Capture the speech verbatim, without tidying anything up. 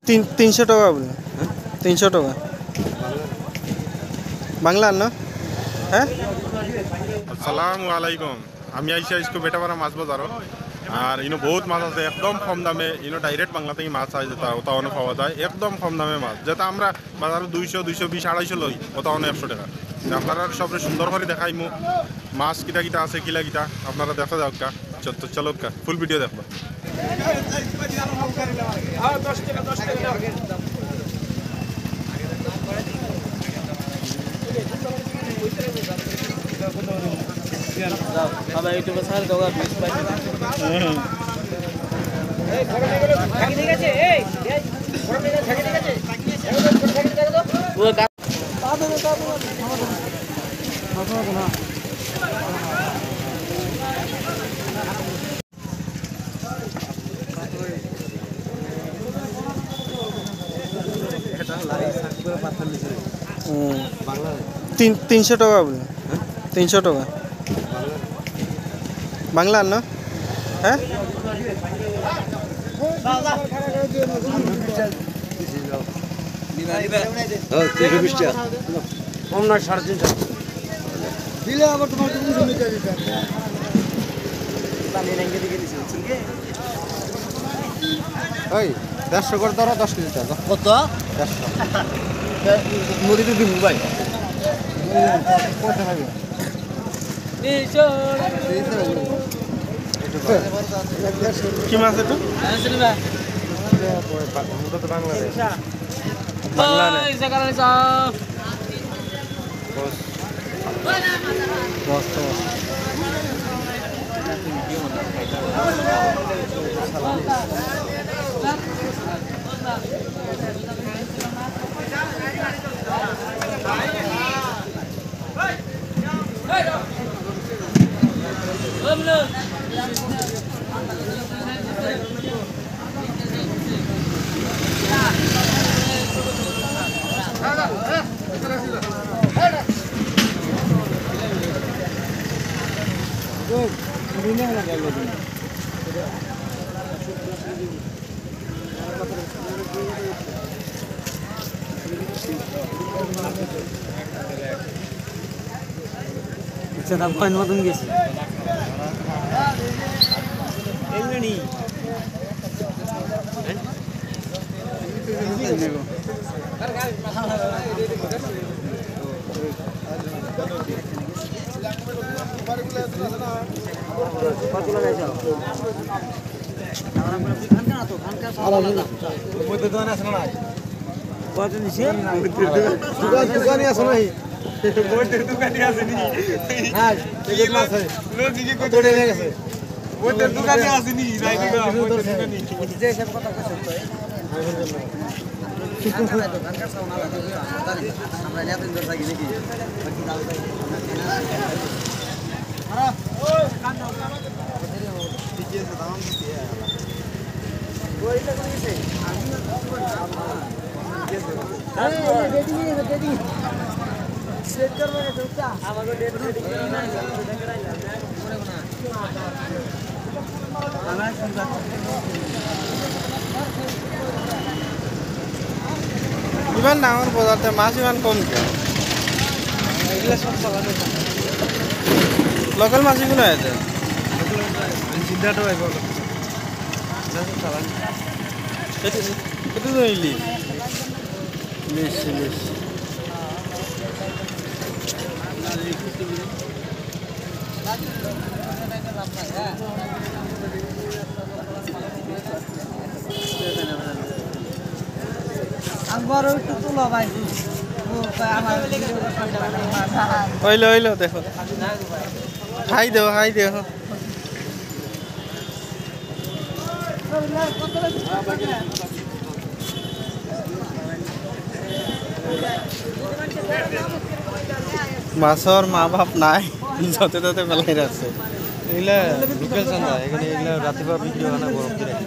তিন তিনশো টাকা বলে। তিনশো টাকা। বাংলা না? হ্যাঁ। আসসালামু আলাইকুম। আমি আইছি আইজকু বেটাপাড়া মাছ বাজারো। আর ইনো বউত মাছ আছে একদম কম দামে। ইনো direct বাংলা থাকি মাছ আয় যেটা, ওটা অনো পাওয়া যায় একদম কম দামে মাছ, যেটা আমরা বাজারো দুইশো, দুইশো বিশ, আড়াইশো লই, ওটা অনো একশো টাকা। তে আপনারারে সবরে সুন্দর করি দেখাইমু মাছ কিতা কিতা আছে, কিলা কিতা, আপনারা দেখা যাউক্কা। চল, তো চলউক্কা, full video দেখবা। হুম। তিন তিনশো টাকা বলে। তিনশো টাকা। বাংলা না? হ্যাঁ। হ্যাঁ, তিনশো বিশ টাকা। কম নয়, সাড়ে তিনশো। দিলে আবার তোমার তুমি জমি চাই দিতে। এই, দেড়শো করে ধরো, দশ কেজি চাল। কত? দেড়শো। নদীতে দিব ভাই। কত হবে? কি মাছ এটা? মুখটা তো বাংলাদেশ। বাংলাদেশ। বস। বস তো বস। আচ্ছা, দাম কয় মতন গেছে? কত নিছে? দোকান, দোকানে আছে নাই? বইতে দোকানে আছে নি? হ্যাঁ, টিকিট আছে। লো, টিকিট কত টাকা গেছে? বইতে দোকানে আছে নি? নাই দেখা, বইতে দোকানে। ইমান ডাঙর বজারতে মাছ ইমান কম কিয়া? লোকাল মাছ ইগুন আছে। ইলিশ, ইলিশ। অইলো, অইলো, দেখো। হাই দেও, হাই দেও। মাছর মা বাপ নাই, যতে ততে ফেলাই রাখছে। এগুলা লোকাল চান্দা, এখানে এগুলা রাতে বা বিক্রি হয় না, বরফ দিয়ে রাখে।